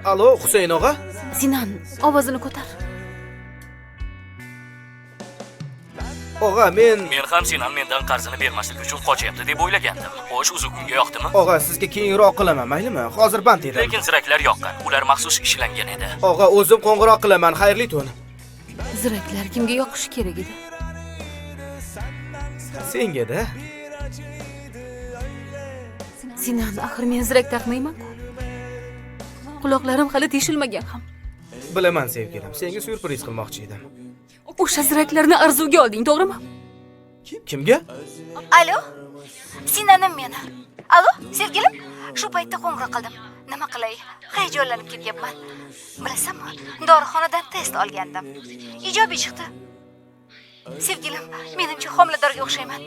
Alo, Husayn og'a? Sinan, ovozini ko'tar. Og'a, men Men ham Sinan mendan qarzini bermaslik uchun qochyapti deb o'ylagandim. Xo'sh, uzuk unga yoqdimi? Og'a, sizga keyinroq qilaman, maylimi? Hozir band edim. Lekin ziraklar yoqqan. Ular maxsus ishlangan edi. Og'a, o'zim qo'ng'iroq qilaman. Xayrli tun. Ziraklar kimga yoqishi kerak edi? Senga-da. Sinan, axir men zirak taqmayman-ku. Quloqlarim hali teshilmagan ham. Bilaman, sevgilim, senga syurpriz qilmoqchi edim. O'sha ziraklarni Arzuga olding, to'g'rimi? Kimga? Alo, Sinanim meni. Alo, sevgilim, shu paytda qo'ng'iroq qildim. Nima qilay? Hayajonlanib ketyapman. Bilasanmi, dorixonadan test olgandim. Ijobiy chiqdi. Sevgilim, menimcha homiladorga o'xshayman.